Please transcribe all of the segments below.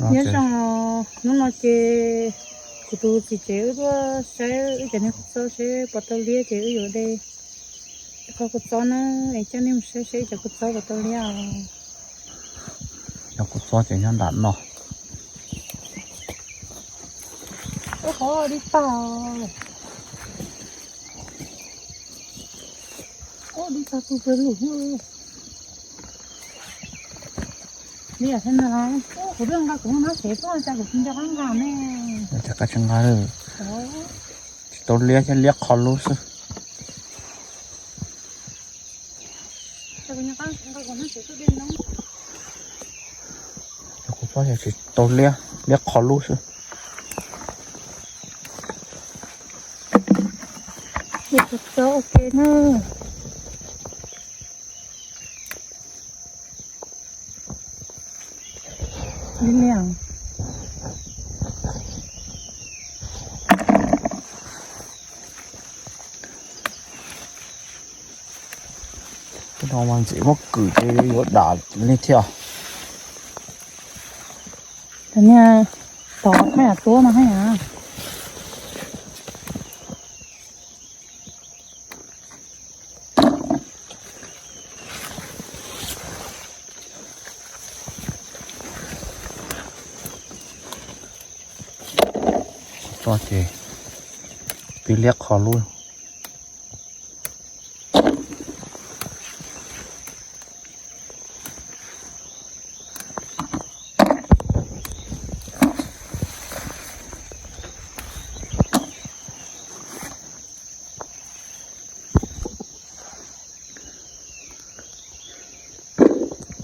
Nyob zoo, hnub no ces kuv tus txiv tsev wb tuaj saib wb cov niag kua txob seb puas tau liab ces wb yuav de qhov kua txob na, es coj nej mus saib seb cov kua txob puas tau liab os. Cov kua txob ces nyob nram no. Ua qhov dib tag, ua dib tag tu pes lug. Liab thiab na, kuv twb nqa kuv hoob nab xev tuaj cas kuv tsis nco qab nqa ne. Cas koj tsis nqa lawm? Tsis tau liab thiab, liab qhov lub xwb. Cov kua txob tsis tau liab, liab qhov lub xwb. Ua kua txob ua ke na. Tej no mas ntxim muab kwm ces yuav dam li thiab. Cov niag tod haj yam tuab no haj yam. Txob ces twb liab qhov lub.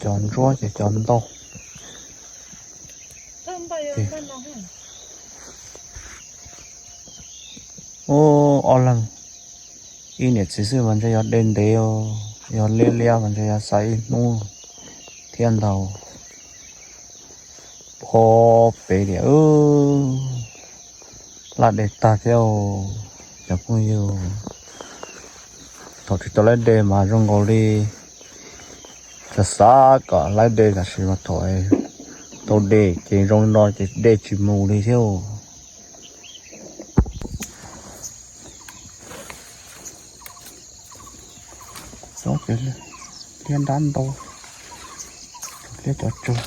Cov ntsuab ces cov ntau. Ub, ob leeg ib niam txiv xwb mas ntshe yog de ntev, yog liab liab mas ntshe yog xav ib hnub thiab ntag. Pob pem tias laj de tag thiab, cov phooj ywg. Thaum tsis tau laib de mas zoo nkaus li xav xav kom laib de, tab sis mas thaum tau de ces zoo li no ces de tsis mus li thiab. Txob ces liab nrab ntau, liab cov tsawg.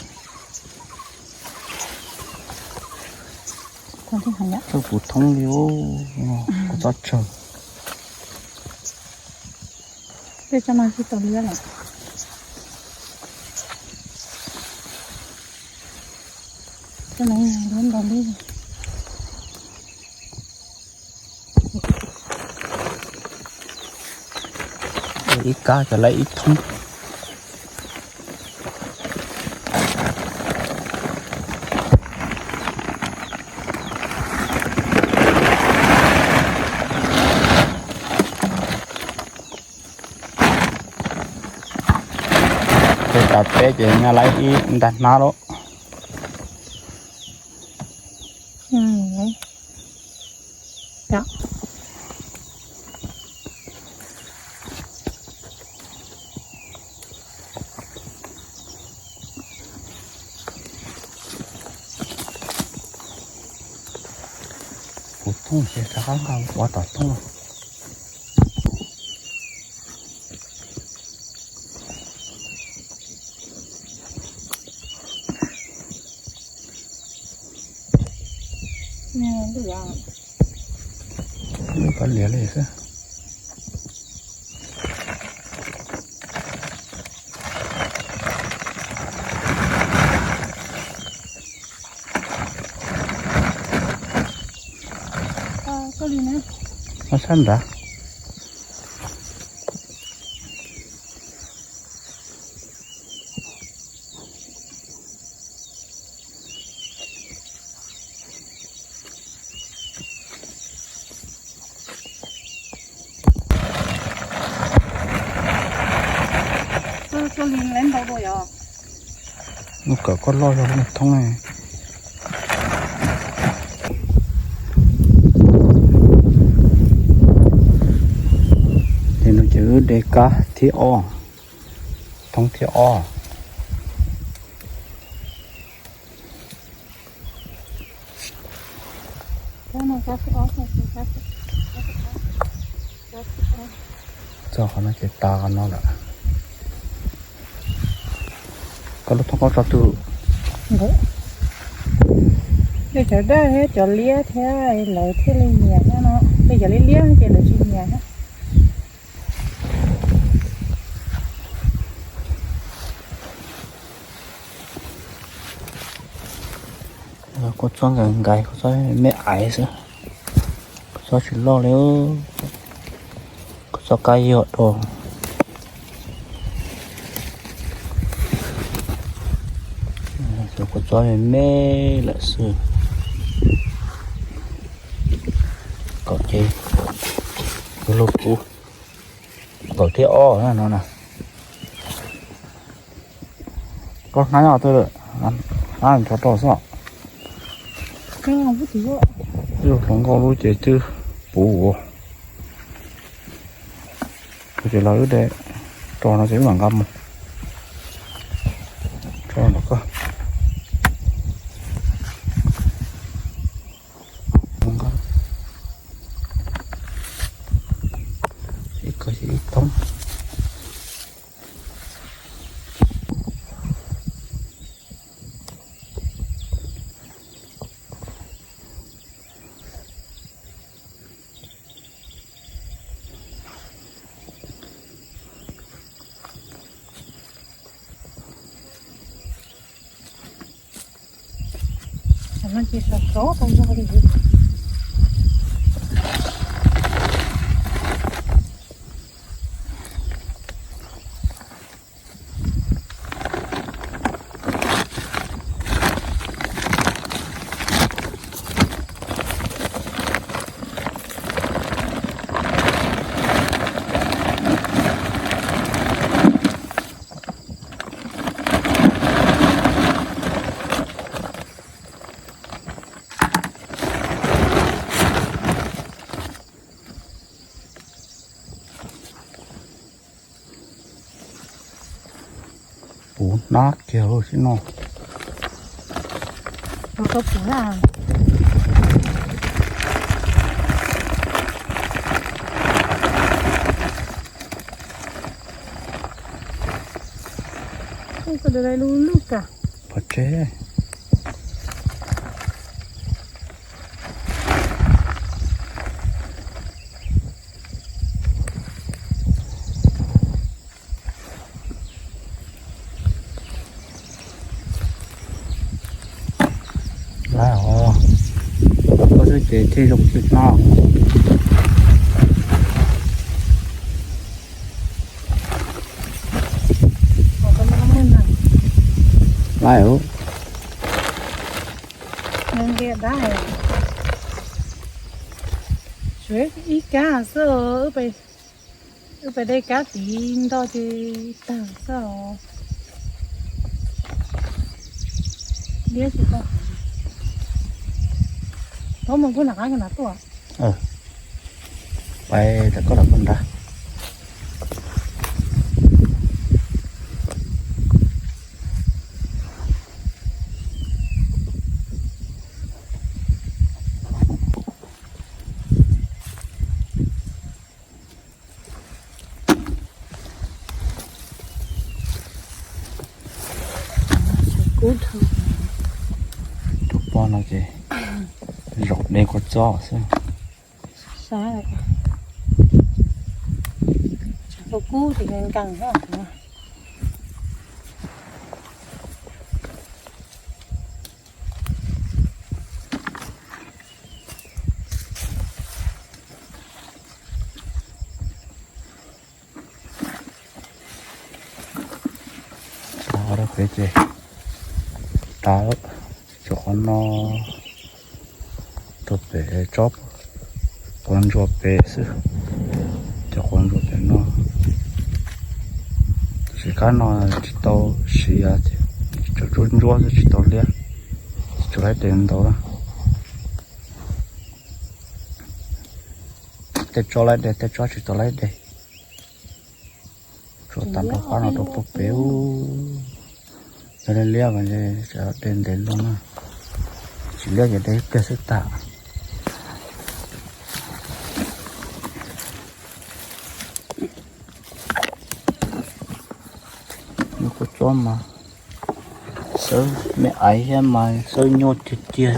Txob puv thoob li, txob tsawg. Peb cov no tsis tau liab lawm. Cov no liab ntau li. Ib kab cov lawv ib thoob. Peb tas peb ces nyaj laib ib nta hnab lawm. Puv thoob ces rov qab nqa ua tom thoob. Koj liam li xwb. Sab nrad. Lub kawm koj loj zog lub thoob ne. Ces no ces wb de kab thib ob, thoob thib ob. Txog qhov no ces tas qhov no lawm. Koj lub thoob koob tso twg? Cov dawb thiab cov liab thiab lawv thiaj li nyiam thiab no. Tej cov liab liab ces lawv tsis nyiam thiab. Kua txob nkais nkais, kua txob me aiv xwb, kua txob tsis loj li, kua txob kab yog dua. Kua txob me me lawm xwb. Kaum ces, tus lug kuv kaum thiab ob no na. Koj hnab twg, hnab nrov rau xwb. Twb hloov nkauj lub ces twb puv ua. Kuv ces los wb de, tso no ces wb mam nqa mus. Tso ntawm koj. Ib ko ib thoob. Puv hnab kiag lub sib no. Pov tseg. Lawm os, koj xwb ces thiaj zoo tsis no. Lawm os. Ib kab xwb, wb pem dej kab tid nto ces tag xwb os. Liab tsis tau. Thov mus pub nram qab koj nram tuaj. Pais rau koj nram koj nrad. Tus poj no ces zaum de kua txob xwb. Kua kub ces nkees. Rau pem ces, rau cov qhov no, rau pem tsob quav ntsuas pem xwb, cov quav ntsuas pem no. Tab sis kab no tsis tau siav, tsuas ntsuab xwb tsis tau liab, tsis tau laib de ntau na. Tej tsob laib de, tej tsob tsis tau laib de. Tsuas tag nrho qab no rau puag pem ub. Yog liab mas de ntev loo na, tsis liab ces de ib pliag xwb tag. Ua tsob mas xawb me aiv thiab mas xawb nyuaj tiag tiag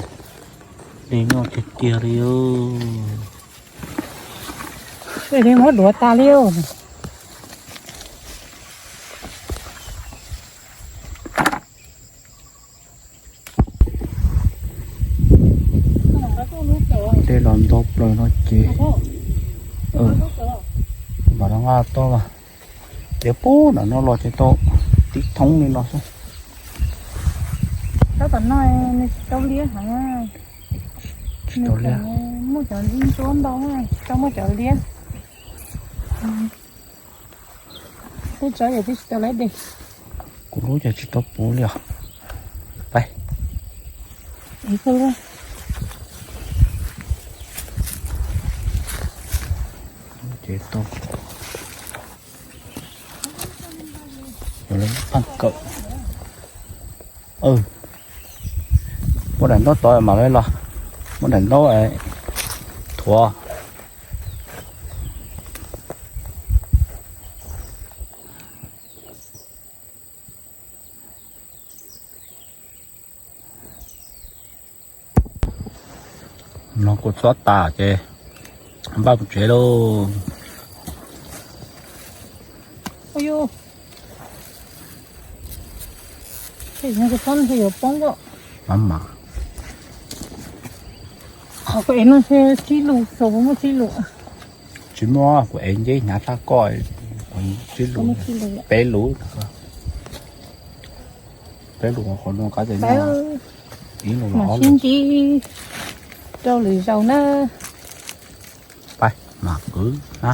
li, nyuaj tiag tiag li. Muab duav tas li. Dej los ntau plaws no ces, npam no nqa toj los, ces pub nram no los ces tau tib thoob li no xwb. Tab tom no nws tsis tau liab heev. Tsis tau liab. Muaj cov ntsuab ntau, tsis tau muaj cov liab. Peb tsob yog twb tsis tau laib dej. Kuv lub ces tsis tau puv li os. Pais. Ces tau. Paj kawm. Muab daim ntaub tod mam li los. Muab daim ntaub thuav. No kuv txob tas ces npaj mus tsev lauj. Yuav poob. Qhov kuv ev no sib lus, xav puas muaj sib lus. Tsis muaj, kuv ev nceb hnyav tshaj koj. Sib lus peb lus. Peb lus qhov no qab tes, ib lus los ob lus. Sib ntsib rau lwm zaus na. Pais mam kwv na.